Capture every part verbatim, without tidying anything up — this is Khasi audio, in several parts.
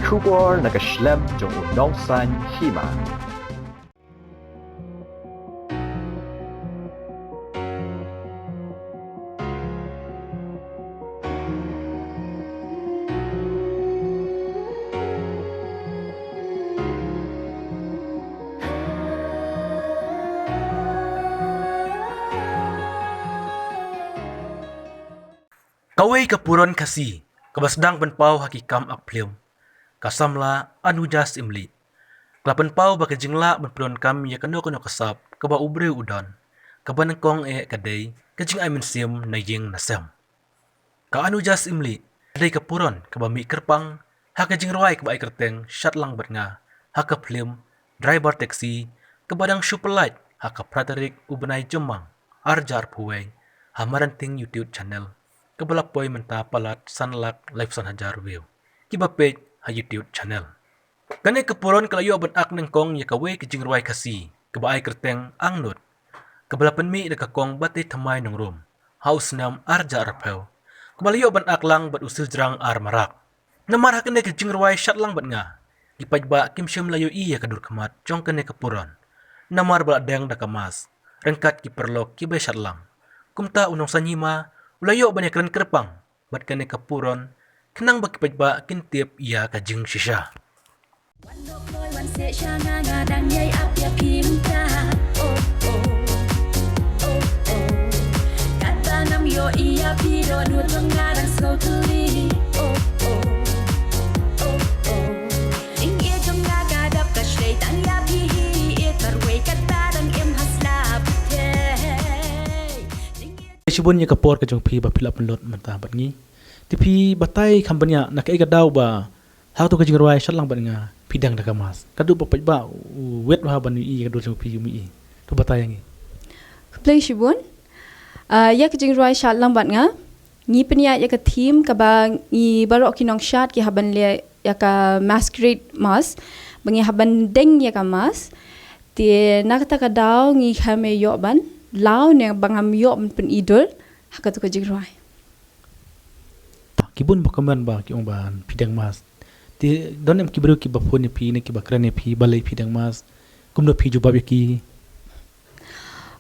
Khubor na ka shlem jong u nongsan hima. Kawei ka puron Khasi kaba sdang ban paw ha ki kam ak phlim ka samla Anuja Syiemlieh. Ka la pynpaw ba ka jinglah ban pyndonkam ïa kano kano ka sap kaba u briew u don, kaba nyngkong eh ka dei ka jingai mynsiem na ïing na sem. Ka Anuja Syiemlieh ka dei ka puron kaba mih kyrpang ha ka jingrwai kaba ai kyrteng Shad Lang Bad Nga ha ka phlim Driver Taxi, kaba dang shu pyllait ha ka phra tarik u bnai Jymmang arhajar arphew wei ha Marenting YouTube channel, kaba la poi mynta palat san lak laiphew san hajar view kiba peit ha YouTube channel. Kane ka puron ka la ïoh ban ak nyngkong ïa kawei ka jingrwai Khasi kaba ai kyrteng Angnud, kaba la pynmih da ka kong Batei Thymmai Nongrum ha u snem arhajar arphew, kaba la ïoh ban ak lang bad u Siljrang R Marak. Namar ha kane ka jingrwai Shad Lang Bad Nga, ki paidbah kim shym la ïohi ïa ka dur khmat jong kane ka puron, namar ba la deng da ka mask ryngkat ki paralok kiba shad lang. Kumta u nongsan hima u la ïoh ban ïakren kyrpang bad kane ka puron khnang ba ki paidbah kin tip ïa ka jingshisha. Wan dok kloi wan seh sha nga, nga dang ïai ap ïa phi mynta. Oh, oh, oh, oh. Katba ngam ïohi ïa phi dohnud jong nga dang sngewthuh. Oh, oh, oh, oh. Jingïeit jong nga ka dap ka shlei tang ïa phi hi, ïeit marwei katba dang im ha sla pyrthei. Shibun ïa ka por ka jong phi ba phi la pynlut mynta bad ngi. Te phi batai kham bniah na kaei ka daw ba ha kato ka jingrwai Shad Lang Bad Nga phi deng da ka mask, ka dei ba paidbah u wit bha ban ïohi ïa ka dur jong phi, um ïohi. To batai ïa ngi. Khublei shibun. Ah, ïa ka jingrwai Shad Lang Bad Nga, ngi pynïaid ïa ka theme kaba ngi baroh ki nongshad ki hap ban leh ïa ka masquerade mask, ba ngi hap ban deng ïa ka mask. Te na kata ka daw ngi kham ïoh ban law ne ba ngam ïoh ban pyni dur ha kato ka jingrwai. Ki bun ba comment ba ki ong ba phi deng mask. Te don em ki briew kiba phone ïa phi ne kiba kren ïa phi balei phi deng mask? Kumno phi jubab ïa ki?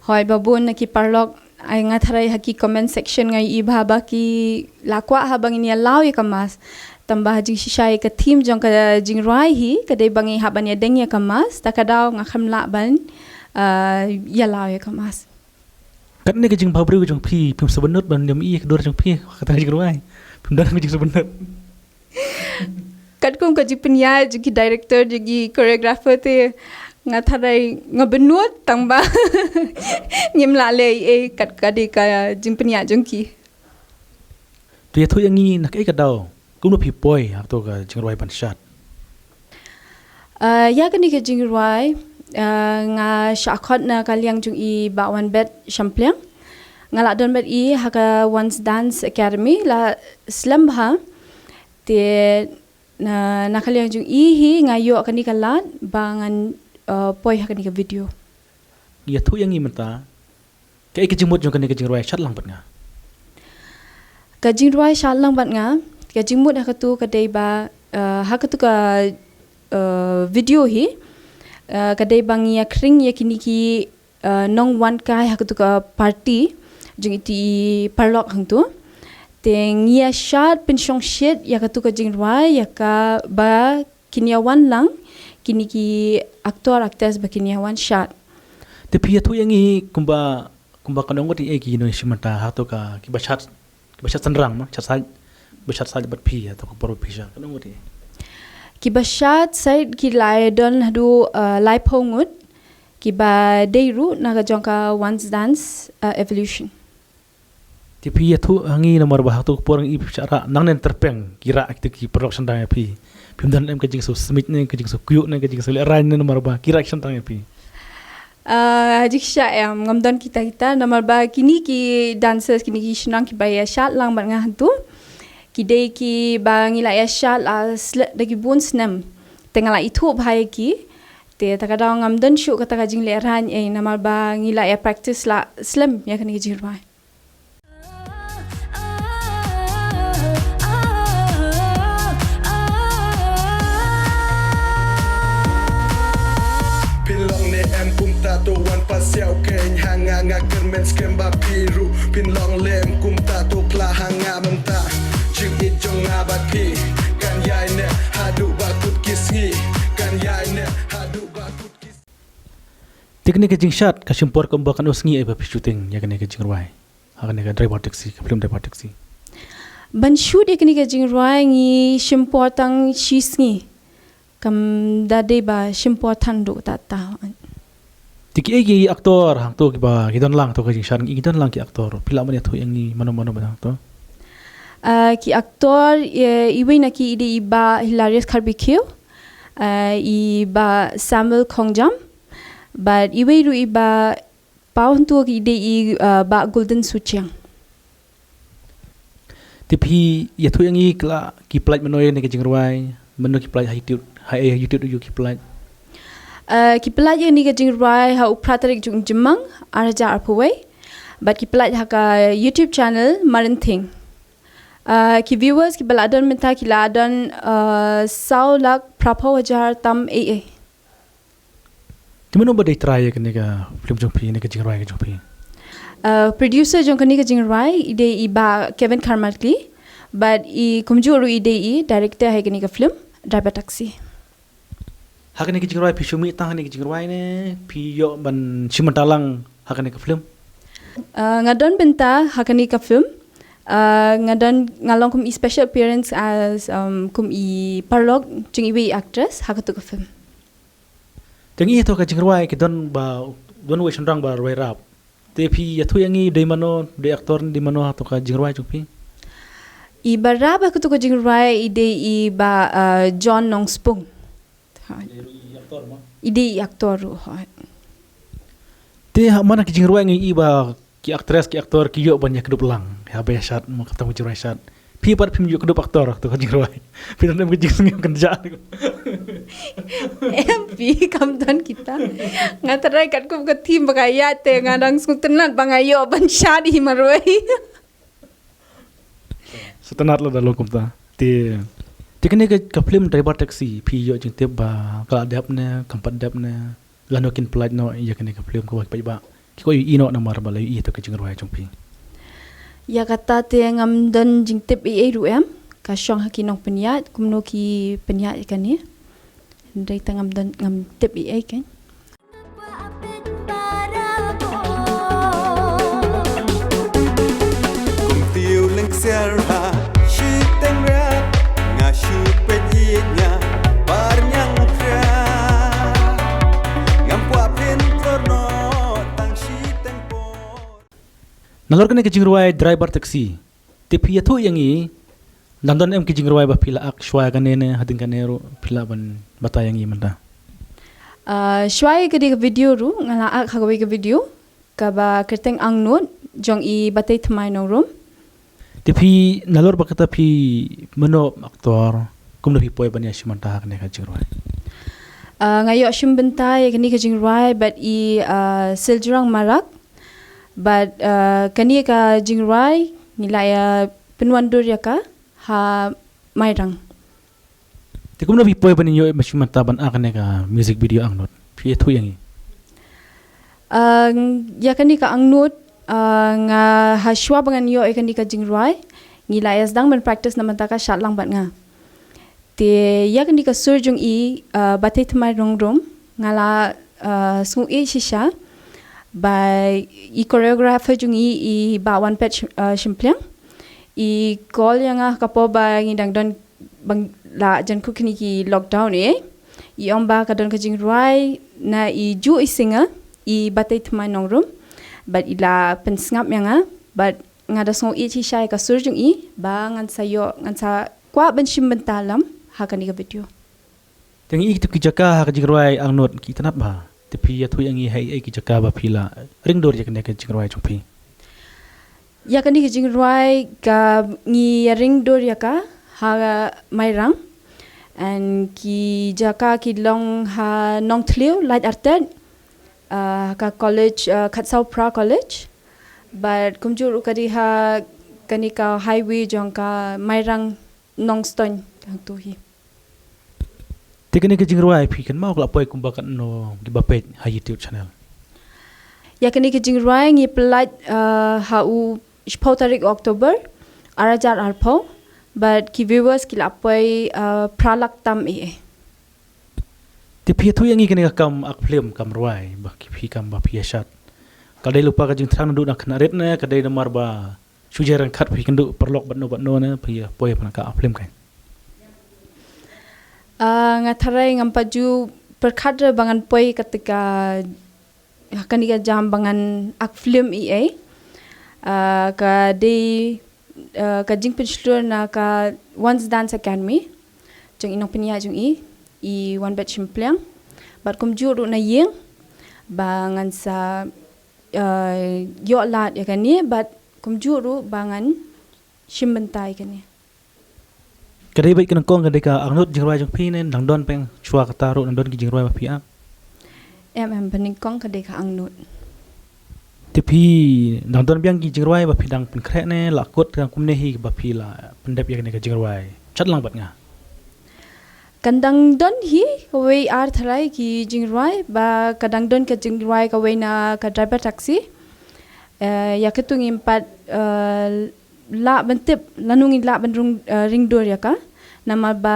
Hooid, ba bun na ki paralok, ai, nga tharai ha ki comment section nga ïohi bha ba ki la kwah ha ba ngin ïa law ïa ka mask. Tangba ha jingshisha ïa ka theme jong ka jingrwai hi ka dei ba ngi hap ban ïa deng ïa ka mask, ta ka daw nga kham lah ban, ah, ïa law ïa ka mask. Katne ka jingbhabriew jong phi, phim sngewbha ban ïa mih ïa ka dur jong phi ha kata ka jingrwai? Phim don ka jingsngewbha? Katkum ka jingpynïaid jong ki director, jong ki choreographer te nga tharai nga bynnud tangba ngim lah leh ei ei, kat ka dei ka jingpynïaid jong ki. To ïathuh ïa ngi na kaei ka daw kumno phi poi ha kato ka jingrwai ban shad? Ah, ïa kane ka jingrwai, ah, nga shah khot na ka liang jong i Bah Wanbet Shampliang. Nga la don bad i ha ka Once Dance Academy la slem bha. Te na, na ka liang jong i hi nga ïoh kane ka lad ba ngan, uh, poi ha kane ka video. Ïathuh ïa ngi mynta kaei ka jingmut jong kane ka jingrwai Shad Lang Bad Nga? Ka jingrwai Shad Lang Bad Nga, ka jingmut ha katu ka dei ba, uh, ha katu ka, uh, video hi, uh, ka dei ba ngi ïa khring ïa kine ki uh, nongwan kai ha katu ka party jong iti i paralok hangtu. Te ngi ïa shad pynshongshit ïa katu ka jingrwai ïa kaba kin ïa wan lang kine ki actor actress ba kin ïa wan shad. Te phi ïathuh ïa ngi kumba, kumba ka nongot ïa ki nongshim mynta ha katu ka kiba shad, kiba shad shynrang ma, shad sait, ba shad sait bad phi ha katu ka por ba phi shad, ka nongot ïa. Kiba shad sait ki la ïa don haduh, uh, laiphew ngut. Kiba dei ruh na ka jong ka Once Dance, uh, Evolution. Te phi ïathuh ha ngi namar ba ha katu ka por ngi ïa phi shah rah nangne tyrpeng ki rah kito ki paralok shynrang ïa phi. Phim don em ka jingsngewsmit ne ka jingsngewkyiuh ne ka jingsngewlehraiñ ne namar ba ki rah shynrang ïa phi? Uh, jingshisha em ngam don kita kita namar ba kine ki dancers kine ki shynrang kiba ïa shad lang bad nga hangtu ki dei kiba ngi la ïa shad la slem da ki bun snem. Te nga la ithuh bha ïa ki. Te ta ka daw ngam don shuh kata ka jinglehrain ei namar ba ngi la ïa practice la slem ïa kane ka jingrwai. Nga kyrmen skhem ba phi ruh phin long lem kumta, to pla ha nga mynta. Jingïeit jong nga bad phi kan ïai neh haduh ba kut ki sngi, kan ïai neh haduh ba kut ki sngi. Te kane ka jingshad ka shim por kumba katno sngi ïa ba phi shooting ïa kane ka jingrwai, ha kane ka Driver Taxi, ka film Driver Taxi? Ban shoot ïa kane ka jingrwai ngi shim por tang shi sngi. Kam da dei ba shim por than duh ta ta. Te kiei ki actor hangto kiba ki don lang to ka jingshad, ki don lang ki actor, phi lah ban ïathuh ïa ngi mano mano ba hangto? Ah, ki actor, eh, iwei na ki i dei i Bah Hilarius Kharbikiew, ah, i Bah Samuel Khongjam, bad iwei ruh i Bah Pau hangto ki dei i, ah, Bah Golden Suchiang. Te phi ïathuh ïa ngi, ki la, ki pyllait mano ïa kane ka jingrwai, mano ki pyllait ha YouTube, ha, eh, YouTube ruh ki pyllait? Ah, ki pyllait ïa kane ka jingrwai ha u phra tarik jong u Jymmang ar hajar arphew wei. Bad ki pyllait ha ka YouTube channel Marenthing. Ah, ki viewers kiba la don mynta ki la don, ah, saw lak phraphew hajar tam ei ei. Te mano ba dei trai ïa kane ka film jong phi, kane ka jingrwai ka jong phi? Uh, producer jong kane ka jingrwai i dei i Bah Kevin Kharmatli, bad i kumjuh ruh i dei i director ha kane ka film Driver Taxi. Ha kane ka jingrwai phi shu mih tang ha kane ka jingrwai ne phi ïoh ban shim bynta lang ha kane ka film? Uh, nga don bynta ha kane ka film. Uh, nga don, nga long kum i special appearance as, um, kum i paralok jong iwei i actress ha katu ka film. Te ngi to ka jingrwai ki don ba, don wei shynrang ba rwai rap. Te phi ïathuh ïa ngi dei mano, dei actor dei mano ha to ka jingrwai jong phi? I ba rap ha katu ka jingrwai i dei i Bah, uh, John Nongspung. Ha. I dei i actor ruh, ha. Te ha man ha ki jingrwai ngi i ba ki actress ki actor ki ïoh ban ïakdup lang. Ïa ba ïa shad, mo, kata ka jingrwai shad. Phi pat phim ïoh kdup actor to ka jingrwai. Phi don em ka jingsngewkynjah. Em phi kam don kita. Nga trai katkum ka theme ba ka ïa te nga dang sngewtynnat ba nga ïoh ban shad hi marwei. Sngewtynnat la da long kumta. Te, te kane ka, ka film Driver Taxi phi ïoh jingtip ba ka la dep ne kam pat dep ne? Lano kin pyllait noh ïa kane ka film kaba ki paidbah ki kwah ïohi noh namar ba la ïohi ïa ka jingrwai jong phi. Ïa kata te ngam don jingtip ei ei ruh em, ka shong ha ki nongpynïaid kumno ki pynïaid ïa kane. Hynrei te ngam don, ngam tip ei ei kan. Kum tiew leng ksiar ha shiteng riat, nga shu peit ïa nga bar ñiang khriat. Ngam kwah pyntlor noh tang shiteng por. Nalor kane ka jingrwai Driver Taxi, te phi ïathuh ïa ngi, dang don em ki jingrwai ba phi la ak shuwa ïa kane ne hadien kane ruh phi lah ban batai ïa ngi mynta? Ah, shuwa ïa kane ka video ruh nga la ak ha kawei ka video kaba kyrteng Angnud jong i Batei Thymmai Nongrum. Te phi nalor ba kata phi mano actor, kumno phi poi ban ïa shim bynta ha kane ka jingrwai? Ah, nga ïoh shim bynta ïa kane ka jingrwai bad i, ah, Siljrong Marak. Bad, ah, kane ka jingrwai ngi la ïa pynwandur ïa ka ha Mairang. Te kumno phi poi ban ïoh ban shim bynta ban ak kane ka music video Angnud? Phi ïathuh ïa ngi. Ah, ïa kane ka Angnud, ah, nga ha shuwa ba ngan ïoh ïa kane ka jingrwai ngi la ïa sdang ban practice na mynta ka shad lang bad nga. Te ïa kane ka sur jong i, ah, Batei Thymmai Nongrum nga la, ah, sngewieit shisha ba i choreographer jong i, i Bah Wanpet Sh-, ah, Shympliang, i call ïa nga ha ka por ba ngi dang don bang la jan kut kine ki lockdown eh. I ong ba ka don ka jingrwai na i ju i singer i Batei Thymmai Nongrum. Bad i la pynsngap ïa nga bad nga da sngewieit shisha ïa ka sur jong i ba ngan sa ïoh, ngan sa kwah ban shim bynta lang ha kane ka video. Te ngi i kito ki jaka ha ka jingrwai Angnud ki itynnad bha. Te phi ïathuh ïa ngi ha ei ei ki jaka ba phi la ring dur ïa kane ka jingrwai jong phi? Ïa kane ka jingrwai ka ngi ïa ring dur ïa ka ha Mairang. And ki jaka ki long ha Nongthliew, Laitartet, ah, ka college, ah, Khatsawphra College. Bad kumjuh ruh ka dei ha kane ka highway jong ka Mairang Nongstoiñ hangto hi. Te kane ka jingrwai phi kynmaw ka la poi kumba katno kiba peit ha YouTube channel? Ïa kane ka jingrwai ngi pynlait, uh, ha u shiphew tarik October, ar hajar arphew, bad ki viewers ki la poi, uh, phra lak tam eh. Te phi ïathuh ïa ngi kane ka kam ak film, kam rwai, ba ki phi kam ba phi ïa shad. Ka dei lypa ka jingthrang naduh na khynnah rit ne, ka dei namar ba shu jai ryngkat phi kynduh paralok bad no bad no ne, phi ïa poi ha kane ka ak film kan. Ah, nga tharai ngam pat ju pyrkhat re ba ngan poi kata ka, ha kane ka jam ba ngan ak film ei ei. Ah, ka dei, ah, ka jingpynshlur na ka Once Dance Academy jong i nongpynïaid jong i, i Wanbeit Shympliang. Bad kumjuh ruh na ïing ba ngan sa, ah, ïoh lad ïa kane, bad kumjuh ruh ba ngan shim bynta ïa kane. Ka dei beit ka nyngkong, ka dei ka angnud jingrwai jong phi ne dang don peng shuwa kata ruh, dang don ki jingrwai ba phi ak? Em, em, ba nyngkong ka dei ka angnud. Te phi dang don biang ki jingrwai ba phi dang pynkhreh ne la kut ka kumne hi ba phi la pyndep ïa kane ka jingrwai? Chat lang bad nga. Kan dang don hi kawei ar tharai ki jingrwai, ba ka dang don ka jingrwai kawei na ka driver taxi. Eh, ïa katu ngim pat, eh, lah ban tip lano ngin lah ban rung, eh, ring dur ïa ka. Namar ba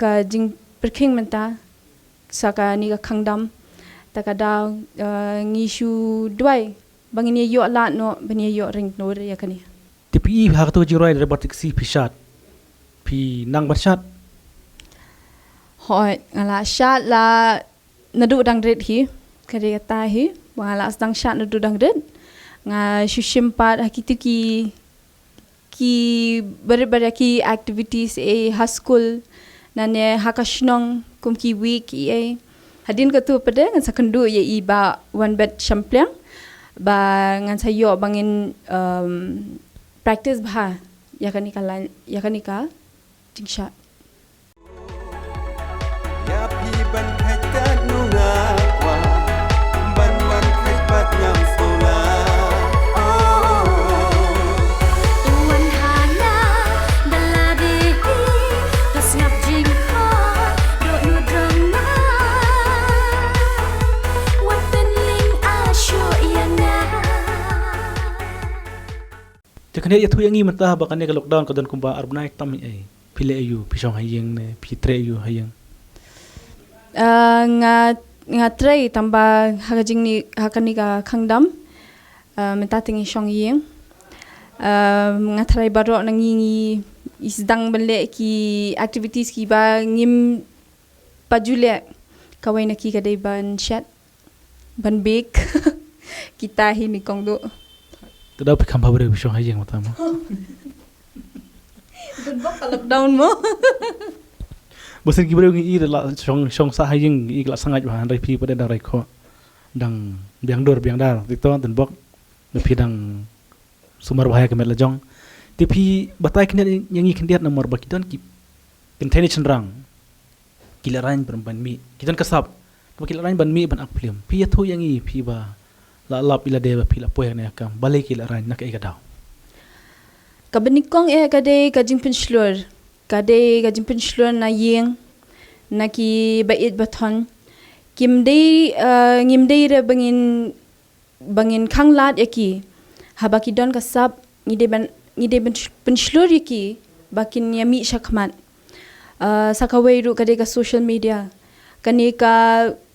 ka jingpyrkhing mynta sa kane ka khang dam. Ta ka daw, eh, ngi shu duwai ba ngin ïa ïoh lad noh ban ïa ïoh ring dur ïa kane. Te phi i ha katu ka jingrwai driver taxi phi shad? Phi nang ban shad? Hooid, nga la shad la naduh dang rit hi, ka dei kata hi, ba nga la sdang shad naduh dang rit. Nga shu shim pat ha kitu ki, ki barit barit ki activities ei ha skul, nane ha ka shnong kum ki week ei ei. Hadien katu pat de ngan sa kynduh ïa i Bah Wanbeit Shympliang, ba ngan sa ïoh ba ngin, um, practice bha ïa kane ka line, ïa kane ka jingshad. Ïa phi ban kheit tat nu nga kwah ban wan kheit bad ngam sula. Oh, oh, oh. Wan hana da la dei hi, to sngap jingkhot, doh nu dong nga. Wan pynling a shuh ïa nga. Te kane ïathuh ïa ngi mynta ba kane ka lockdown ka don kumba ar bnai tam ei. Phi leh aïu, phi shong ha ïing ne phi trei aïu ha ïing? Ah, nga, nga trei tang ba ha ka jingni, ha kane ka khang dam. Ah, mynta te ngi shong ïing. Ah, nga tharai baroh na ngi ngi sdang ban leh ki activities kiba ngim pat ju leh. Kawei na ki ka dei ban shet, ban bake. Kita hi ni kong do. Te da phi kham bha briew phi shong ha ïing mynta mo. Don bok ka lockdown mo. Ba sien ki briew ngi i da la shong, shong sah ha ïing ngi i ka la sngewbha, hynrei phi pat de dang rai khoh. Dang biang dur biang dar. Te to don bok. Ba phi dang sumar bha ïa ka met la jong. Te phi batai khyndiat ïa ngi khyndiat namar ba ki don ki kynthei ne shynrang ki lehraiñ ban, ban mih, ki don ka sap ba ki lehraiñ ban mih ban ak film. Phi ïathuh ïa ngi phi ba la lap ïa lade ba phi la poi ha kane ka kam, balei ki lehraiñ, na kaei ka daw? Kaba nyngkong eh ka dei ka jingpynshlur, ka dei ka jingpynshlur na ïing, na ki ba ïeit ba thon. Kim dei, eh, ngim dei re ba ngin ba ngin khang lad ïa ki. Haba ki don ka sap, ngi dei ban, ngi dei ban sh-, pynshlur ïa ki ba kin ïa mih shakhmat. Ah, sa kawei ruh ka dei ka social media. Kane ka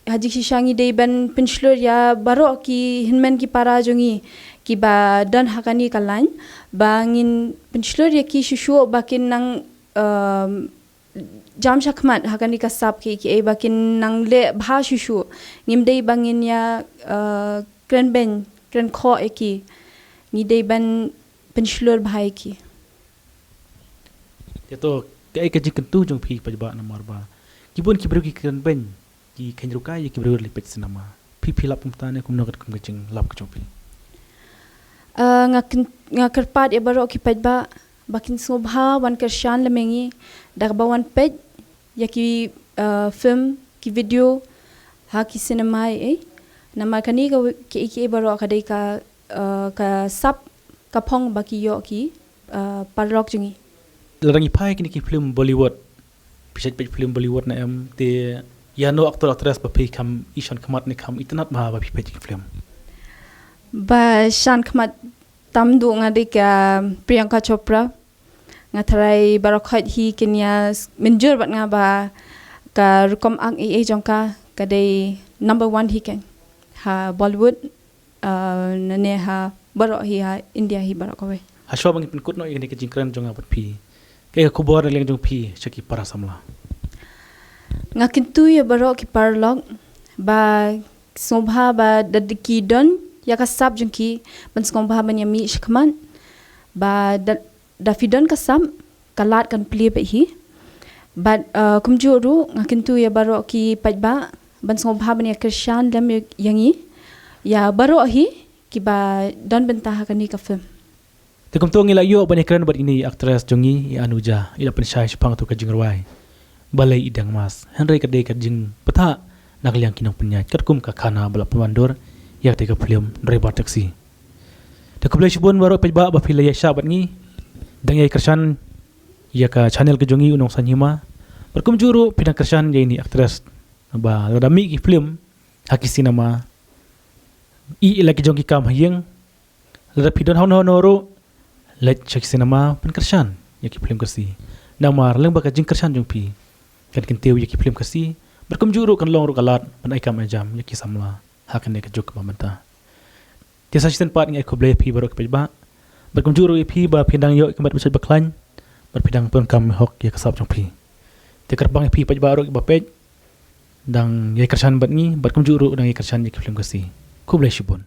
ha jingshisha ngi dei ban pynshlur ïa baroh ki hynmen ki para jong ngi kiba don ha kane ka line, ba ngin pynshlur ïa ki shuh shuh ba kin nang, um, jam shakhmat ha kane ka sap kiei kiei ba kin nang leh bha shuh shuh. Ngim dei ba ngin ïa, uh, kren beiñ, kren khoh ïa ki. Ngi dei ban pynshlur bha ïa ki. Te to, kaei ka jingkyntu jong phi paidbah namar ba ki bun ki briew ki kren beiñ, ki kheiñ rukai ïa ki briew leit peit cinema. Phi, phi lap kumta ne kumno katkum ka jinglap ka jong phi? Uh, nga kyn-, nga kyrpad ïa baroh ki paidbah ba kin sngewbha wan kyrshan lem ïa ngi da kaba wan peit ïa ki, uh, film, ki video ha ki cinema ei. Namar kane ka wi-, kiei kiei baroh ka dei ka, uh, ka sap ka phong ba ki ïoh ki, uh, paralok jong ngi. Lada ngi phai kine ki film Bollywood, phi shait peit film Bollywood ne em, te ïano actor actress ba phi kham i shon khmat ne kham itynnad bha ba phi peit ki film? Ba shan khmat tam duh nga dei ka Priyanka Chopra. Nga tharai baroh khoit hi kin ïa mynjur bad nga ba ka rukom act ei ei jong ka ka dei number one hi keiñ ha Bollywood, uh, ne ha baroh hi ha India hi baroh kawei. Hashwa ba ngin pynkut noh ïa kane ka jingkren jong nga bad phi, kaei ka khubor na liang jong phi sha ki para samla? Nga kyntu ïa baroh ki paralok ba sngewbha ba da ki don ïa ka sap jong ki ban sngewbha ban ïa mih shakhmat, ba da, da phi don ka sap ka lad kan plie bad hi. Bad, uh, kumjuh ruh nga kyntu ïa baroh ki paidbah ban sngewbha ban ïa kyrshan lem ïa ngi, ïa baroh hi kiba don bynta ha kane ka film. Te kumto ngi la ïoh ban ïa kren bad ine i actress jong ngi, i Anuja, i la pynshai shaphang tu ka jingrwai Balei i dang mas, hynrei ka dei ka jingpyntha na ka liang ki nongpynïaid katkum ka khana ba la pynwandur ïa kata ka film Driver Taxi. Te khublei shibun baroh paidbah ba phi la ïa shah bad ngi, dang ïa kyrshan ïa ka channel ka jong ngi U Nongsaiñ Hima. Bad kumjuh ruh phi dang kyrshan ïa ine i actress ba lada mih ki film ha ki cinema, i ïa la ki jong ki kam ha ïing, lada phi don hano hano ruh, leit sha ki cinema pynkyrshan ïa ki film Khasi. Namar lyngba ka jingkyrshan jong phi kan kyntiew ïa ki film Khasi, bad kumjuh ruh kan long ruh ka lad ban ai kam ai jam ïa ki samla ha kane ka juk ba mynta. Te sa shisien pat ngi ai khublei ïa phi baroh ki paidbah, bad kumjuh ruh ïa phi ba phi dang ïoh ïa ka met ba shait ba khlaiñ, bad phi dang pyndonkam hok ïa ka sap jong phi. Te kyrpang ïa phi paidbah ruh kiba peit, dang ïa kyrshan bad ngi, bad kumjuh ruh dang ïa kyrshan ïa ki film Khasi. Khublei shibun.